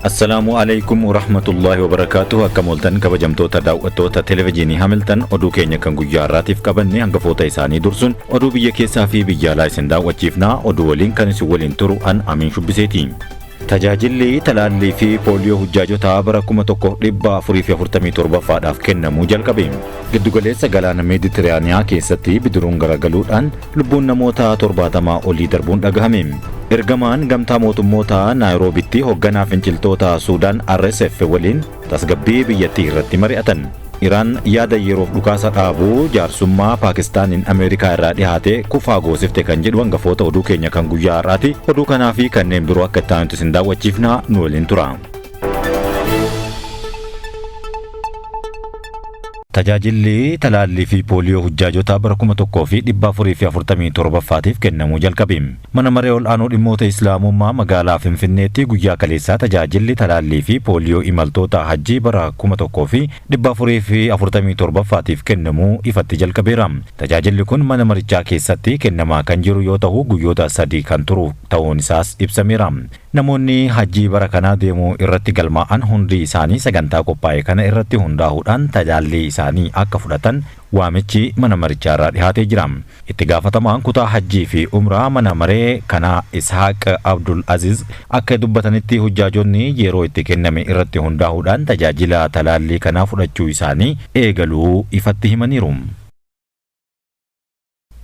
Assalaamu alaikum warahmatullaahi wabarakaatuh. Akkam ooltan, kabajamtoota daawwattoota televezyiinii Hamilton? Oduu keenya kan guyyaa har'aatiif qabanne hangafoota isaanii dursuun oduu biyya keessaa fi biyya alaa isin daawwachiifnaa. Oduu waliin kan isin waliin turu an Amiin Shubbiseeti. Tajaajilli talaallii fi pooliyoo hujjaajotaa bara 1447ffaadhaaf kennamuu jalqabe. Giddugaleessa galaana Meeditiraaniyaa keessatti bidiruun garagaluudhaan lubbuun namoota 70 olii darbuun dhagahame. Ergamaan gamtaa mootummoota Naayiroobitti hoogganaa finciltoota Suudaan RSF waliin tasgabbii biyyattii irratti mari'atan. Iraan yaada yeroof dhukaasa dhaabuu jaarsummaa Paakistaaniin Ameerikaa irraa dhihaate kufaa goosifte kan jedhu hangafoota oduu keenya kan guyyaa har'aati. Oduu kanaa fi kanneen biroo akka itti aanutti isin daawwachiifna, nu waliin tura. Tajaajilli talaallii fi pooliyoo hujjaajotaa bara 1447ffaatiif kennamuu jalqabe. Mana maree ol'aanoo dhimmoota Islaamummaa magaalaa Finfinneetti guyyaa kaleessaa tajaajilli talaallii fi pooliyoo imaltoota hajjii bara 1447ffaatiif kennamuu ifatti jalqabeera. Tajaajilli kun mana marichaa keessatti kennamaa kan jiru yoo ta'u, guyyoota 3 kan turu ta'uun isaas ibsameera. Namoonni hajjii bara kanaa deemuu irratti galmaa'an hundi isaanii sagantaa qophaa'e kana irratti hundaa'uudhaan talaallii isaanii akka fudhatan waamichi mana marichaa irraa dhihaatee jira. Itti gaafatamaan kutaa hajjii fi umraa mana maree kanaa Ishaaq Abdul Aziz akka dubbatanitti, hujjaajonni yeroo itti kenname irratti hundaa'uudhaan tajaajila talaallii kanaa fudhachuu isaanii eegaluu ifatti himaniiru.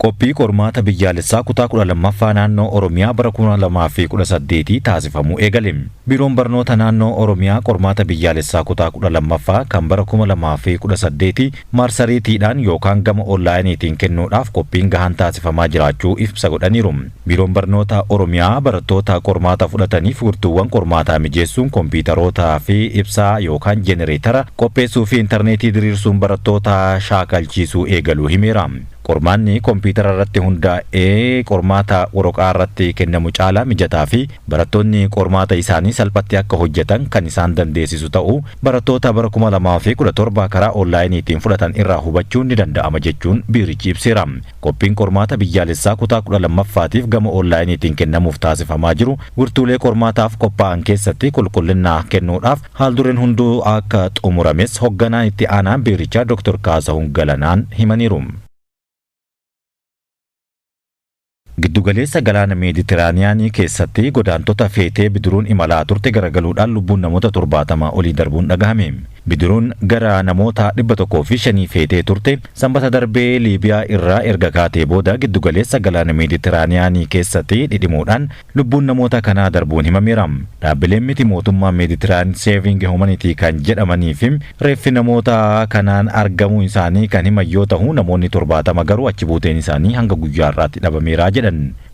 Qophii qormaata biyyaalessaa kutaa 12ffaa naannoo Oromiyaa bara 2018 taasifamuu eegale. Biiroon Barnoota Naannoo Oromiyaa qormaata biyyaalessaa kutaa 12ffaa kan bara 2018 maarsariitiidhaan yookaan gama onlaayiniitiin kennuudhaaf qophiin gahaan taasifamaa jiraachuu ibsa godhaniiru. Biiroon Barnoota Oromiyaa barattoota qormaata fudhataniif furtuuwwan qormaataa mijeessuun, kompiitarootaa fi ibsaa yookaan jenereetara qopheessuu fi intarneetii diriirsuun barattoota shaakalchiisuu eegaluu himeera. Qormaanni kompiitara irratti hundaa'ee qormaata waraqaa irratti kennamu caalaa mijataa fi barattoonni qormaata isaanii salphatti akka hojjetan kan isaan dandeessisu ta'uu barattoota bara 2017 karaa onlaayiniitiin fudhatan irraa hubachuun ni danda'ama jechuun biirichi ibseera. Qophiin qormaata biyyaalessaa kutaa 12ffaatiif gama onlaayiniitiin kennamuuf taasifamaa jiru wirtuulee qormaataaf qophaa'an keessatti qulqullina kennuudhaaf haaldureen hunduu akka xumurames hoogganaan itti aanaan biirichaa Dr. Kaasahun Galanaan himaniiru. Giddugaleessa galaana Meeditiraaniyaanii keessatti godaantota feetee bidiruun imalaa turte garagaluudhaan lubbuun namoota 70 olii darbuun dhagahame. Bidiruun gara namoota 105 feetee turte Sanbata darbee Liibiyaa irraa erga kaatee booda giddugaleessa galaana Meeditiraaniyaanii keessatti dhidhimuudhaan lubbuun namoota kanaa darbuun himameera. Dhaabbileen miti mootummaa Mediterranean Saving Humanity kan jedhamanii fi reeffi namoota kanaan argamuu isaanii kan himan yoo ta'u, namoonni 70 garuu achi buuteen isaanii hanga guyyaa har'aatti dhabameera jedhan.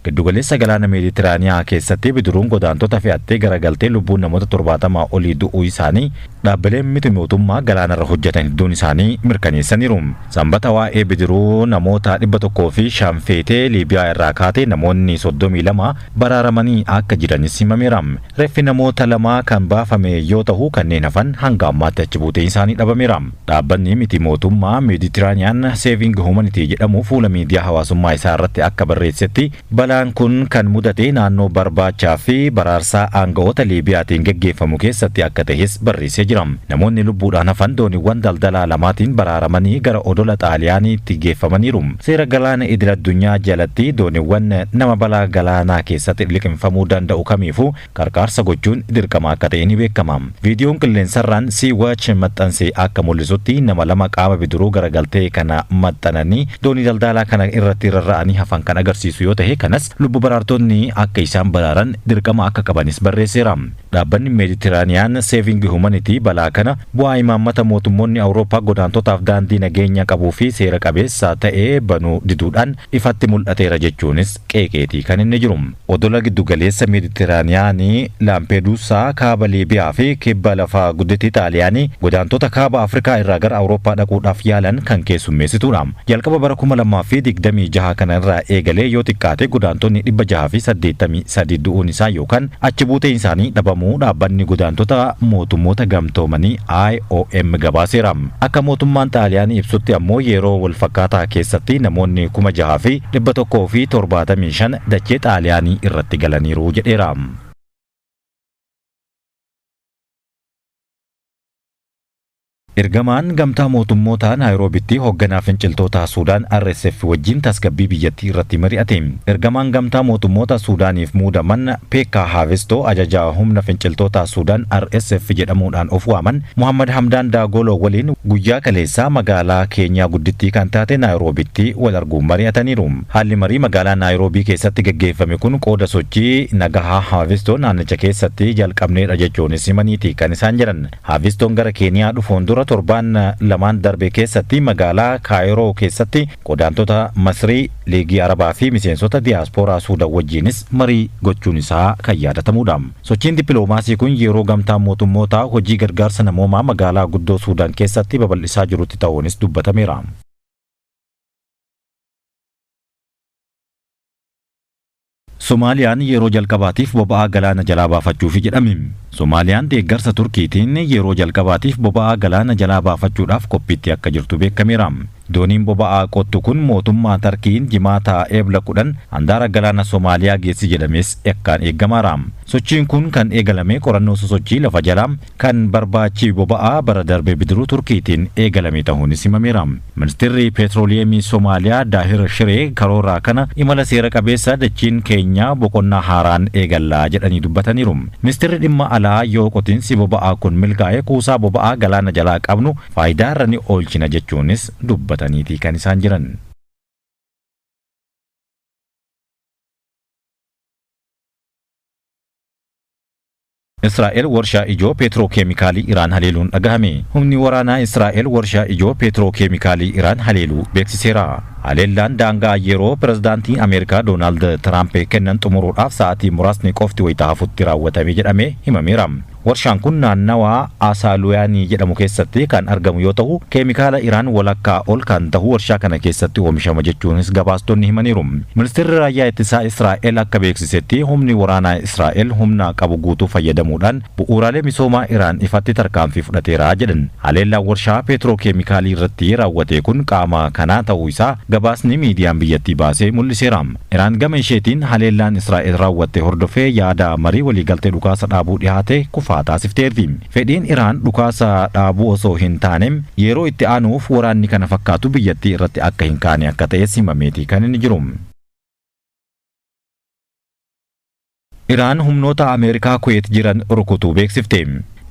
Giddugaleessa galaana Meeditiraaniyaa keessatti bidiruun godaantota fe'attee garagaltee lubbuun namoota 70 olii du'uu isaanii dhaabbileen miti mootummaa galaanarra hojjetan hedduun isaanii mirkaneessaniiru. Sanbata waa'ee bidiruu namoota 105 feetee Liibiyaa irraa kaatee namoonni 32 baraaramanii akka jiranis himameera. Reeffi namoota lamaa kan baafame yoo ta'u, kanneen hafan hanga ammaatti achi buuteen isaanii dhabameera. Dhaabbanni miti mootummaa Mediterranean Saving Humanity jedhamu fuula miidiyaa hawaasummaa isaa irratti akka barreessetti, balaan kun kan mudate naannoo barbaachaa fi baraarsaa aanga'oota Liibiyaatiin geggeeffamu keessatti akka ta'es barreessee jira. Namoonni lubbuudhaan hafan dooniiwwan daldalaa lamaatiin baraaramanii gara odola Xaaliyaaniitti geeffamaniiru. Seera galaana idil addunyaa jalatti dooniiwwan nama balaa galaanaa keessatti liqimfamuu danda'u kamiifuu qarqaarsa gochuun dirqama akka ta'e ni beekama. Viidiyoon qilleensarraan Sea Watch maxxanse akka mul'isutti, nama lama qaama bidiruu garagaltee kana maxxananii doonii daldalaa kana irratti rarra'anii hafan kan agarsiisu yoo ta'e, kanas lubbu baraartonni akka isaan baraaran dirqama akka qabanis barreesseera. Dhaabbanni Mediterranean Saving Humanity balaa kana bu'aa imaammata mootummoonni Awurooppaa godaantotaaf daandii nageenya qabuu fi seera qabeessa ta'e banuu diduudhaan ifatti mul'ateera jechuunis qeeqeetii kan inni jiru. Odola giddugaleessa Meeditiraaniyaanii Laampeeduusaa kaaba Liibiyaa fi kibba lafa gudditti Xaaliyaanii godaantota kaaba Afrikaa irraa gara Awurooppaa dhaquudhaaf yaalan kan keessummeessituudha. Jalqaba bara 2026 kana irraa eegalee yoo xiqqaate godaantonni 683 du'uun isaa yookaan achi buuteen isaanii dhabamuu dhaabbanni godaantota mootummoota gamtoomanii IOM gabaaseera. Akka mootummaan Xaaliyaanii ibsutti ammoo yeroo wal fakkaataa keessatti namoonni 6175 dachee Xaaliyaanii irratti galaniiru jedheera. Ergamaan Gamtaa Mootummootaa Naayiroobitti hoogganaa finciltoota Suudaan RSF wajjin tasgabbii biyyattii irratti mari'ate. Ergamaan Gamtaa Mootummoota Suudaaniif muudaman Pekka Haavisto ajajaa humna finciltoota Suudaan RSF jedhamuudhaan of waaman Muhammad Hamdaan Daagoloo waliin guyyaa kaleessaa magaalaa Keenyaa guddittii kan taate Naayiroobitti wal arguun mari'ataniiru. Haalli marii magaalaa Naayiroobii keessatti gaggeeffame kun qooda sochii nagahaa Haavistoo naannicha keessatti jalqabneedha jechuunis himaniiti kan isaan jedhan. Haavistoon gara Keeniyaa dhufuun dura torbaan lamaan darbe keessatti magaalaa Kaayiroo keessatti godaantota Masrii, Liigii Arabaa fi miseensota diyaaspooraa Suudaan wajjinis marii gochuun isaa kan yaadatamudha. Sochiin dippiloomaasii kun yeroo gamtaan mootummootaa hojii gargaarsa namoomaa magaalaa guddoo Suudaan keessatti babal'isaa jirutti ta'uunis dubbatameera. Somaaliyaan yeroo jalqabaatiif boba'aa galaana jalaa baafachuufi jedhame. Somaaliyaan deeggarsa Turkiitiin yeroo jalqabaatiif boba'aa galaana jalaa baafachuudhaaf qophiitti akka jirtu beekameera. Dooniin boba'aa qottu kun mootummaa Tarkiin Jimaata Eebla 10 handaara galaana Somaaliyaa geessi jedhames akkaan eegamaara. Sochiin kun kan eegalame qorannoo sosochii lafa jalaa kan barbaachi boba'aa bara darbe bidiruu Turkiitiin eegalame ta'uunis himameera. Ministeerri Peetrooliyeemii Somaaliyaa Daahir Shiree karoora kana imala seera qabeessa dachiin keenya boqonnaa haaraan eegallaa jedhanii dubbataniiru. Ministeerri dhimma alaa yoo qotiinsi boba'aa kun milkaa'e kuusaa boba'aa galaana jalaa qabnu faayidaarra ni oolchina jechuunis dubbataniiti kan isaan jiran. Israa'el warshaa ijoo peetirookeemikaalii Iraan haleeluun dhagahame. Humni waraanaa Israa'el warshaa ijoo peetirookeemikaalii Iraan haleeluu beeksiseera. Haleellaan daangaa yeroo pirezidaantiin Ameerikaa Doonaald Tiraamp kennan xumuruudhaaf sa'aatii muraasni qofti wayita hafutti raawwatame jedhamee himameera. Warshaan kun naannawaa Asaaluyaanii jedhamu keessatti kan argamu yoo ta'u, keemikaala Iraan walakkaa ol kan ta'u warshaa kana keessatti oomishama jechuunis gabaastonni himaniiru. Ministeerri raayyaa ittisaa Israa'el akka beeksisetti humni waraanaa Israa'el humna qabu guutuu fayyadamuudhaan bu'uuraalee misoomaa Iraan ifatti tarkaanfii fudhateera jedhan. Haleellaan warshaa peetirookeemikaalii irratti raawwate kun qaama kanaa ta'uu isaa gabaasni miidiyaan biyyattii baasee mul'iseera. Iraan gama isheetiin haleellaan Israa'el raawwatte hordofee yaada marii waliigaltee dhukaasa dhaabuu dhiyaate kufaa taasifteerti. Fedhiin Iraan dhukaasa dhaabuu osoo hin taane yeroo itti aanuuf waraanni kana fakkaatu biyyattii irratti akka hin kaane akka ta'es himameeti kan inni jiru. Iraan humnoota Ameerikaa Kuweet jiran rukutuu beeksifte.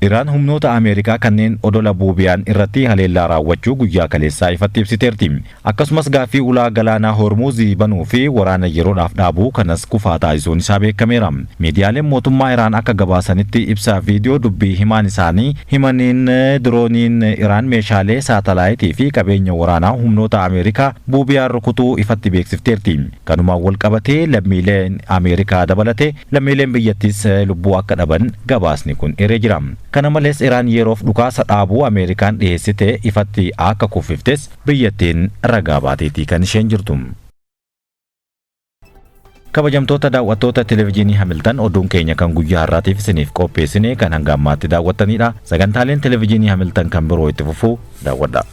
Iraan humnoota Ameerikaa kanneen odola Buubiyaan irratti haleellaa raawwachuu guyyaa kaleessaa ifatti ibsiteerti. Akkasumas gaaffii ulaa galaanaa Hormuuzii banuu fi waraana yeroodhaaf dhaabuu kanas kufaa taasisuun isaa beekameera. Miidiyaaleen mootummaa Iraan akka gabaasanitti ibsa viidiyoo dubbii himaan isaanii himaniin dirooniin Iraan meeshaalee saatalaayitii fi qabeenya waraanaa humnoota Ameerikaa Buubiyaan rukutuu ifatti beeksifteerti. Kanumaan wal qabatee lammiileen Ameerikaa dabalatee lammiileen biyyattiis lubbuu akka dhaban gabaasni kun eeree jira. Kana malees Iraan yeroof dhukaasa dhaabuu Ameerikaan dhiyeessite ifatti akka kuffiftes biyyattiin ragaa baateetii kan isheen jirtu. Kabajamtoota daawwattoota televezyiinii Hamiltan, oduun keenya kan guyyaa har'aatiif isiniif qopheessine kan hanga ammaatti daawwattanidha. Sagantaaleen televezyiinii Hamiltan kan biroo itti fufuu daawwadha.